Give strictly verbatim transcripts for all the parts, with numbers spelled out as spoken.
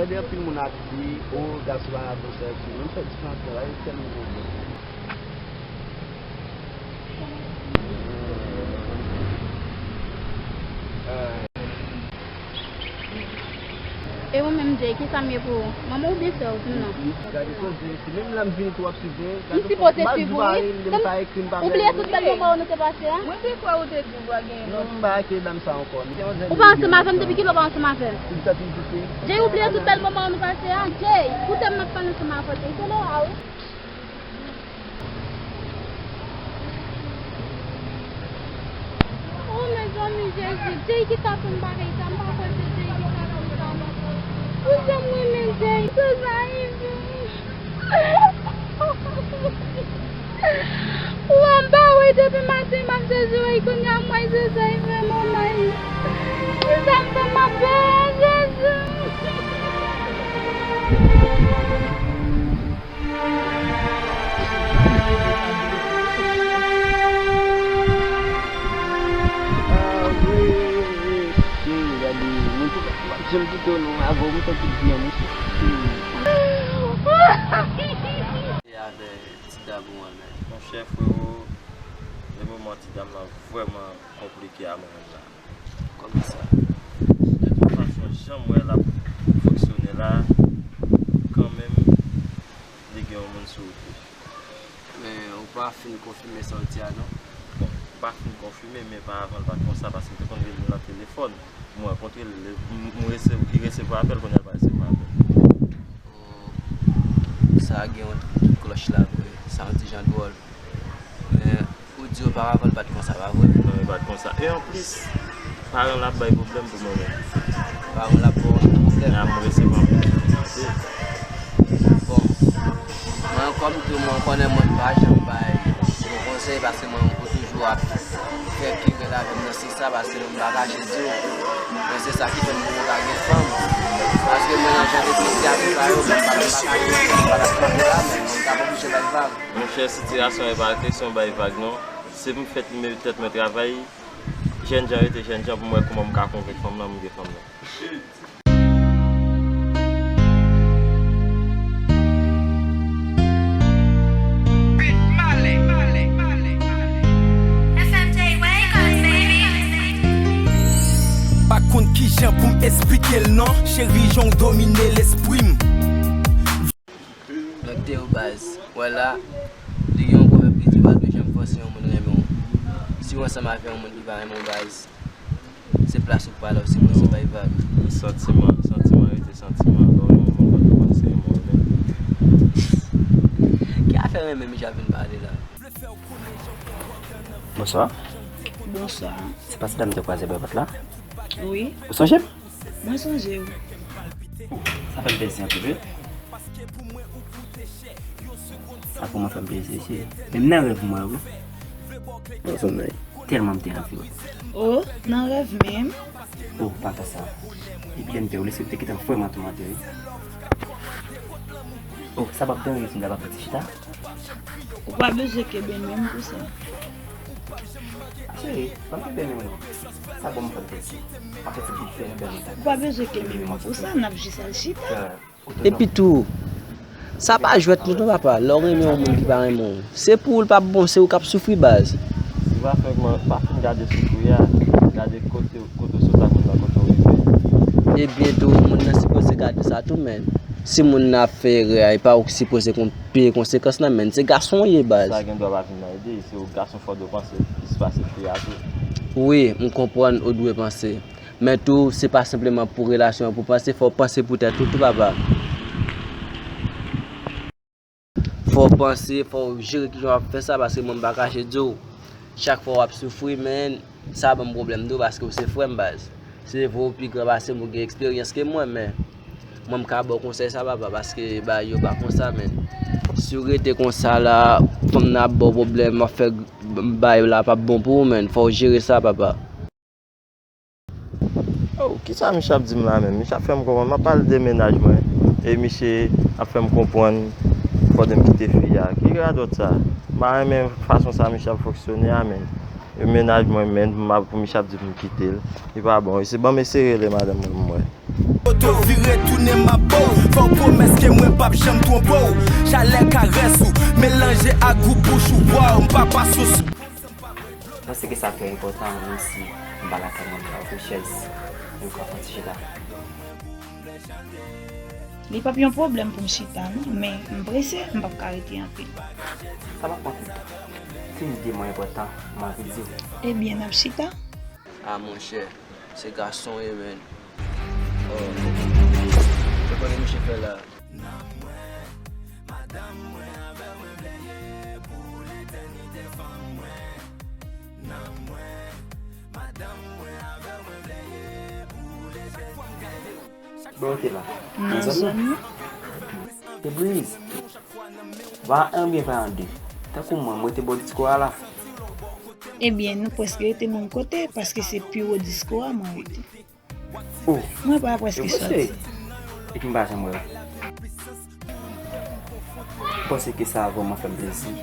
Gen anpil moun ap di, o, gason pa ka pran sèks, menm fè diferans la, yo tèlman konprann. E ou menm, Jay, kisa m ye pou ou? Manman w oubyen sè w? Di m non. Gade koze, se menm la m vini tou w ap swiv mwen. M sipoze swiv ou, wi. M pa ekri, m pa fè. Ou bliye tout bèl moman nou te pase a? Mwen te kwè ou te di w pa gen. Non, m pa ekri dam sa ankò. Ou pa ansanm avè m, depi kilè ou pa ansanm avè m? Jay, ou bliye tout bèl moman nou pase a? Jay, koute m, m ap pale ansanm avè w, Jay. Solo a, wi. Oh, mezanmi, Jezi, Jay ki ka fè m bagay sa, m pa kwè se Jay ki ka fè m sa, non. Pou sa m renmen Jay, se sa, Jezi. Ou anba, wi, depi maten m ap chèche w, kounye a m wè se sa, Jezi, manman. Pou sa m fè m ap pè, Jezi. Jan m kite w non, avè w m fè tout vi an, mesye. E avè ti dam ou an, men. Monchè, frewo, le moman ti dam nan vrèman konplike a mwen menm la. Kòman sa? De tout fason, jan m wè l ap fonksyone la, kanmenm, li gen yon moun sou wout li. Men, ou pa fin konfime sa w di a, non? Bon, m pa fin konfime, men paravant l pa t konsa, paske m te konn rele l nan telefòn. M rankontre l, m, m rese-, li resevwa apèl, kounye a l pa resevwa apèl. Oh, sa gen yon tout klòch la vre. Sa yon ti jan dwòl. Men, ou di oparavan l pa t konsa, pa vre? Non, li pa t konsa. E anplis, paran l ap bay pwoblèm pou mwen menm. Paran l ap ba w anpil pwoblèm? A, mwen resevwa anpil pwoblèm. Bon, mwen kòm tou, mwen konnen mwen pa janm bay bon konsèy, paske mwen, ou toujou ap fè kerèl avè m nan sans sa, paske mwen pa kache di w. Men se sa ki fè m pou mwen pa gen fanm. Paske mwen nan jan de sitiyasyon sa yo, mwen pa, mwen pa kache, mwen pa t ap kanpe la, men mwen t ap oblije bay vag. Monchè, sitiyasyon an pa kesyon bay vag non. Se pou m fè tèt mwen travay, jènjan rete jènjan pou m wè kòman m ka konvenk fanm nan, m gen fanm nan. Pa konn kijan pou m esplike l non, cheri, jan w domine lespri m. Donk te yo baz. Wè la, li gen yon pwovèb ki di, ou pa dwe janm fòse yon moun renmen w. Si w ansanm avè yon moun ki pa renmen w baz, se plas ou pa la, ou sipoze bay vag. Santiman, santiman rete santiman. Lè w renmen yon moun, fòk ou konn se renmen w renmen. Ki afè renmen Mija vin pale la? Bonswa. Bonswa. Se pa ti dam te kwaze bò pòt la? Wi. Ou sonje m? Mwen sonje w. Sa fè m plezi anpil, wi. Sa kòman fè m plezi, wi. Menm nan rèv m wè w, wi. Tèlman m te anvi w. O, nan rèv menm? O, pa fè sa. Epi lè m te wè w, lespri m te gentan vrèman toumante, wi. O, sa p ap deranje si m ta ba w ti chita? Ou pa bezwen kenbe men m pou sa. Cheri, pa kenbe men mwen non. Sa bon m fè l plezi. Pa fè ti bout fè yon bèl mwen. Ou pa bezwen kenbe men m pou sa, n ap jis al chita. Epi tou, sa pa jwèt li non papa, lè w renmen yon moun ki pa renmen w, se pou ou l p ap bon, se ou k ap soufri baz. Li pa fè mwen pa fin gade soufri a, gade kote, kote w sot ak moun nan kote w rive. Ebyen tou, moun nan sipoze gade sa tou, men si moun nan ap fè erè a, e pa ou ki sipoze kon-, peye konsekans lan, men se gason w ye baz. Sa gen dwa pa vin nan ide, se ou gason fò dwe panse plis pase fi a tou. Wi, m konprann ou dwe panse. Men tou, se pa senpleman pou relasyon an pou panse, fò w panse pou tèt ou tou, papa. Fò w panse, fò w jere kijan w ap fè sa, paske mwen m pa kache di w, chak fwa w ap soufri, men sa ban m pwoblèm tou, paske w se frè m baz. Se vre w pi gran pase m, ou gen eksperyans ke mwen, men mwen m ka ba w konsèy sa, papa, paske bagay yo pa konsa, men si w rete konsa la, fanm nan ap ba w pwoblèm, ap fè bagay la p ap bon pou ou, men fò w jere sa, papa. Oh, kisa misye ap di m la menm? Misye ap fè m konprann, m ap pale de mennaj mwen, e misye ap fè m konprann fòde m kite fi a. Ki radòt sa? M pa renmen fason sa misye ap fonksyone a, menn. E mennaj mwen, menn, m ap, pou misye ap di pou m kite l. Li pa bon. E se ban m eseye rele madanm mwen pou m wè. Kote w vire tounen m ap ba w. Fè w pwomès ke mwen p ap janm twonpe w. Chalè karès ou melanje ak gou bouch ou, waw, m pa pa sou. Mwen panse ke sa trè enpòtan, menm si m pa lakay mwen, m pa ouvri chèz, men m ka pran ti chita. Li p ap yon pwoblèm pou m chita, non, men m prese, m p ap ka rete anpil. Sa p ap pran tout tan. Si m di de mo enpòtan, m anvi di w. Ebyen, n ap chita. Ah, monchè, se gason w ye, menn. Oh, se konnen misye fè la. Bon, te la. Nan zòn nan. Te briz. Va an byen, va an de. Tankou mwen, mwen te bò disko a la. Ebyen, nou prèske rete menm kote, paske se pi wo disko a mwen rete. Oh, mwen pa prèske sòti. Epi m pa janm wè w. M panse ke sa vrèman fè m plezi.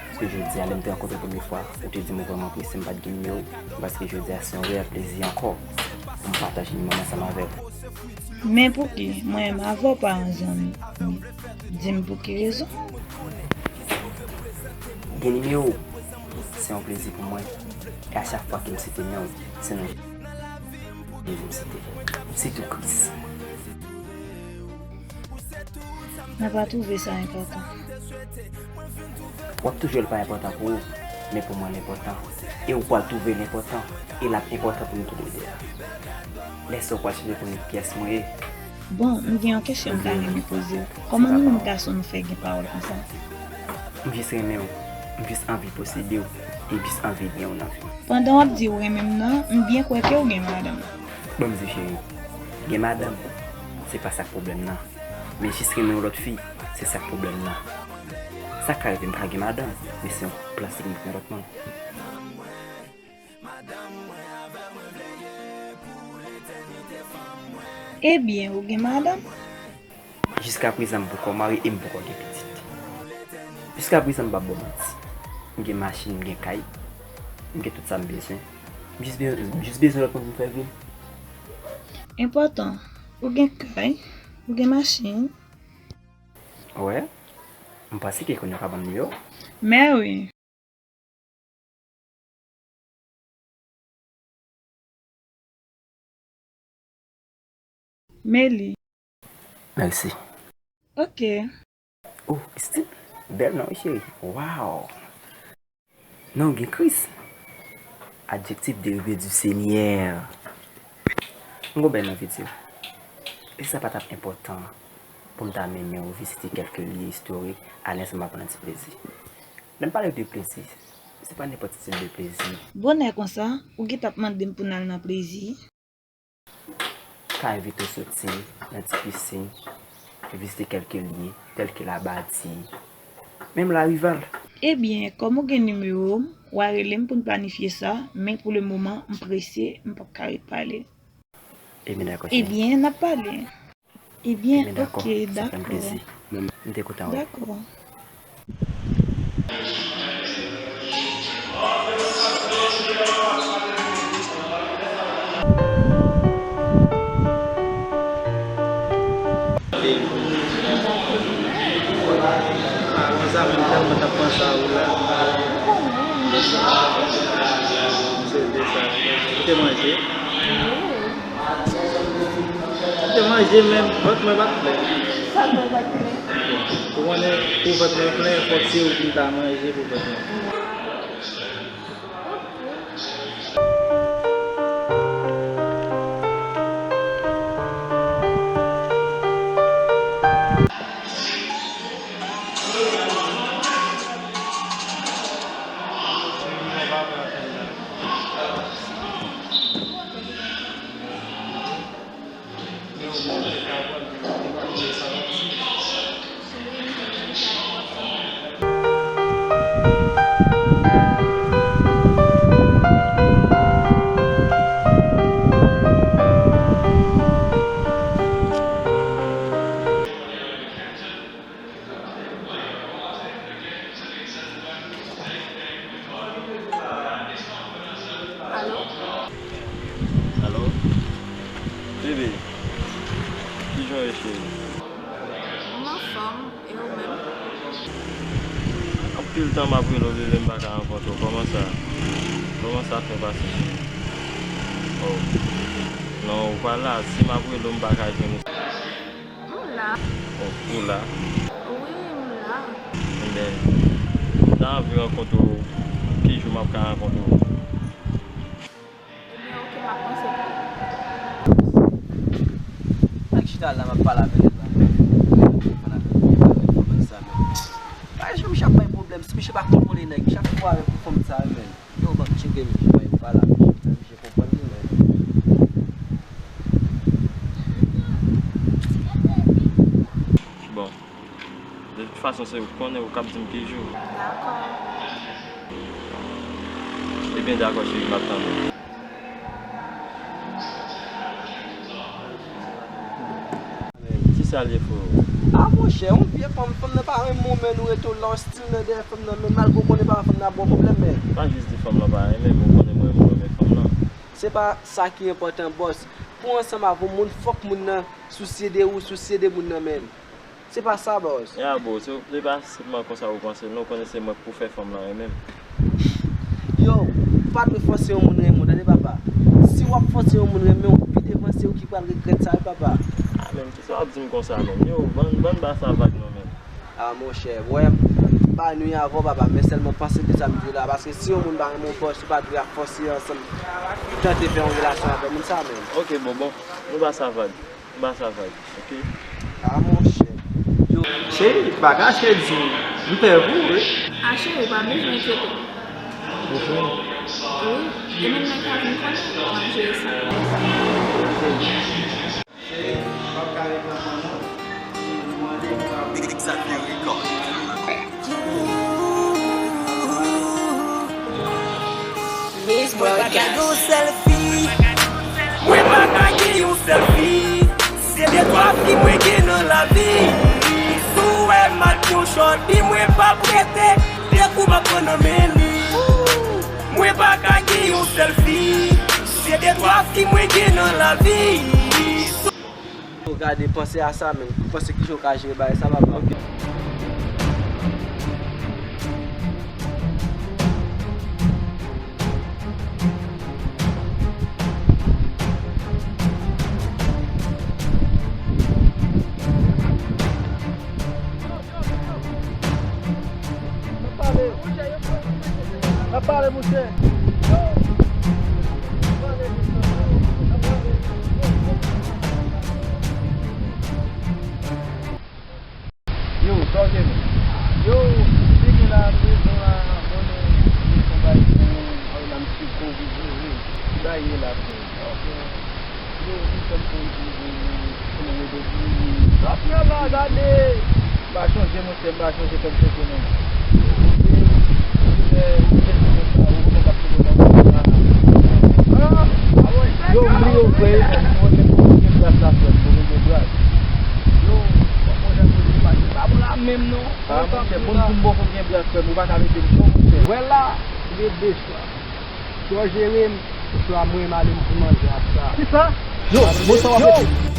Paske jodi a, lè m te rankontre w premye fwa, ou te di m ou vrèman prese, m pa t gen nimewo w. Paske jodi a, se yon reyèl plezi ankò pou m pataje nimewo m ansanm avè w. Men pouki mwen menm avè w pa yon zanmi? Di m pou ki rezon? Gen nimewo w, se yon plezi pou mwen. E a chak fwa ke m site non w, se non Jezi m site. Sitou Kris. Mwen pa twouve sa enpòtan. W ap toujou wè l pa enpòtan pou ou, men pou mwen l enpòtan. E ou pral twouve l enpòtan, e l ap enpòtan pou nou toulède a. Lè sa w pral chèche konnen kiyès mwen ye. Bon, m gen yon kesyon m ta renmen poze w. Kòman nou menm gason nou fè gen pawòl konsa? M jis renmen w, m jis anvi posede w, e m jis anvi gen w nan vi m. Pandan w ap di ou renmen m nan, m byen kwè ke ou gen madanm. Ban m di w cheri, gen madanm, se pa sa k pwoblèm nan. Men jis renmen yon lòt fi, se sa k pwoblèm nan. Sa ka rive m pa gen madanm, men se yon plas li gen lòt moun. Ebyen, ou gen madanm? Jiskaprezan, m poko marye e m poko gen pitit. Jiskaprezan, m p ap ba w manti. M gen machin, m gen kay, m gen tout sa m bezwen. M jis bezwen, m jis bezwen lòt moun pou m fè vi m. Enpòtan, ou gen kay, ou gen machin. Wè, m panse ke kounye a w ka ban m nimewo w. Mèwi. Meli. Mèsi. Ok. Oh, Christine, bèl non, wi, cheri. Waw! Non, gen Kris. Adjektif derive di Senyè. M gon bèl non, Viti. E sa pa t ap enpòtan pou m ta mennen w vizite kèlke lye istorik, ale ansanm avè w nan ti plezi. Lè m pale de plezi, se pa nenpòt stil de plezi. Bonè konsa, ou gentan ap mande m pou n al nan plezi? Ka envite w soti nan ti pisin, vizite kèlke lye, tèlke Labadi, menm Larival. Ebyen, kòm ou gen nimewo m, w a rele m pou n planifye sa, men pou le moman, m prese, m p ap ka ret pale. Ebyen, dakò, cheri. Ebyen, n ap pale. Ebyen, ok, dakò. Ebyen, dakò, sa fè m plezi. Mwen, m te kontan wè w. Dakò. Ah, konsa menm, tèlman t ap panse a ou la. Ou te manje? M te manje, men vant mwen pa t plen. Sa fè w pa t plen? Bon, ou konnen, pou vant mwen plen, fòk se ou ki ta manje pou vant mwen plen. Alo? Alo? Bebe, Kijan w ye, cheri? M anfòm, e ou menm? Anpil tan m ap rele w, rele m pa ka rankontre w. Kòman sa? Kòman sa fè pase, cheri? Oh. Non, ou pa la. Si m ap rele w, m pa ka jwenn ou. M la. Oh, ou la? Wi, m la. Enben, m ta anvi rankontre w. Ki jou m ap ka rankontre w? Ebyen, oke, m ap panse pou ou. Nèg chita la, m ap pale avè nèg la, men. Nèg la telefòn avè m, li pa reponn sa, men. Bagay, misye ap bay pwoblèm. Si misye pa kontwole nèg, chak fwa avèk fanm sa, men. Yo, ban m tcheke misye, bay ou pale avè misye, fè misye konprann li, men. Bon. De tout fason, se ou k konnen, ou k ap di m ki jou. Dakò. Ebyen, dakò, cheri, m ap tande. Kisa l ye, freo? A, monchè, yon vye fanm, fanm nan pa renmen w, men ou rete w la, w still nan dèyè fanm nan, men malgre w konnen paran fanm nan ap ba w pwoblèm, men. Pa jis di fanm nan pa renmen m, ou konnen mwen, mwen renmen fanm nan. Se pa sa ki enpòtan, bòs. Pou w ansanm avè yon moun, fòk moun nan sousye de ou, sousye de moun nan, men. Se pa sa, bòs. Ya, bro, se, se pa senpman konsa ou panse l, non, ou konnen se mwen k pou fè fanm lan renmen m. Yo, ou pa dwe fòse yon moun renmen w, tande, papa. Si w ap fòse yon moun renmen w, pi devan se ou ki pral regrèt sa, wi, papa. A, men, kisa w ap di m konsa, menm? Yo, ban, ban ba sa vag, non, menm. A, monchè, wè, m pa nwi avè w, papa, men sèlman panse de sa m di w la, paske si yon moun pa renmen w, bòs, ou pa dwe ap fòse ansanm, tante fè yon relasyon avè moun sa, menm. Oke, bon, bon, nou ba sa vag. M ba sa vag, oke? A, monchè. Yo. Cheri, pa kache di m, m pè pou ou, wi. A, cheri, ou pa bezwen enkyete w. Ou vre? Wi, e menm lè ka vin konnen, m ap jere sa. Cheri, m p ap ka ret nan fanm nan. Mwen pa ka gen yon sèl fi. Mwen pa ka gen yon sèl fi. Mwen pa ka gen yon sèl fi. Se de twa fi mwen gen nan lavi. Si w wè m ak yon shorty, mwen p ap rete. De kou m ap pran nan men li. Mwen pa ka gen yon sèl fi. Se de twa fi mwen gen nan lavi. Yo, gade, panse a sa, menm. Ou panse kijan w ka jere bagay sa, papa? N ap pale. N ap pale, monchè. Yo, sa w te menm? Yo, m te gen la, m rezon la, konnen, m te konbay pou, a, la, m te kou vizye, wi. Ki bagay ye la, frè? Ok. Yo, m fè m konn di, di, di, konnen yo depi. Sa fè la, gade. M pa chonje, monchè, m pa chonje kòm chonje non. Yo, m li yo vre, men mwen menm mwen gen bras la frè m, mwen gen bras. Yo, mwen gen pou li pa pa bon la menm non. Ah, monchè, bon, pou m bò pou m gen bras frè m, ou pa ka mete m non, monchè. Wè la, m gen de chwa. Swa w jere m, oswa mwen m ale m pou manje ap sa. Kisa? Yo, bon, sa w ap mete?